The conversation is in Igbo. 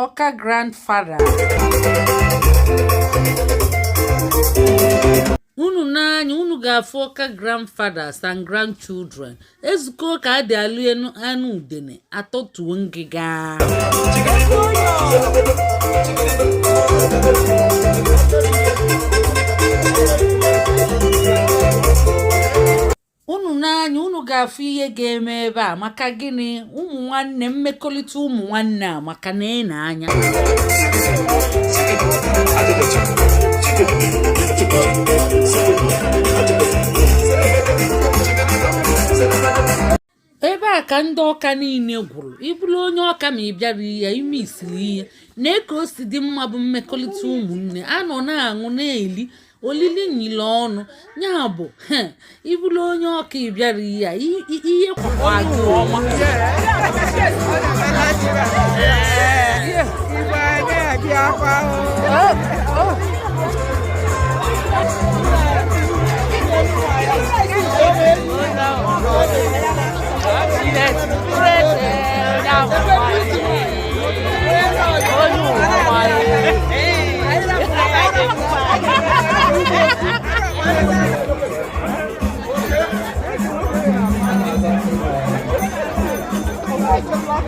Ọka grandfather. Unu n'anya unu ga-afụ Ọka grandfathers and grandchildren ezukọ ka a dị alụ enu anụ udene atọtuo ngịga. Unu n'anya unu ga-afụ ihe ga-eme ebe a maka gịnị? Ụmụ nwanne, mmekọrịta ụmụ nwanne a maka na ị na-anya. Ebe a ka ndị Ọka niile gwụrụ. Ị bụrụ onye Ọka ma ị bịara ihe ime isiri ihe na ka o si dị mma bụ mmekọrịta ụmụnne a nọ na-aṅụ na-eli olili nyile ọnụ ya bụ ị bụrụ onye Ọka ị bịara ihe a ihe kwakwa gị.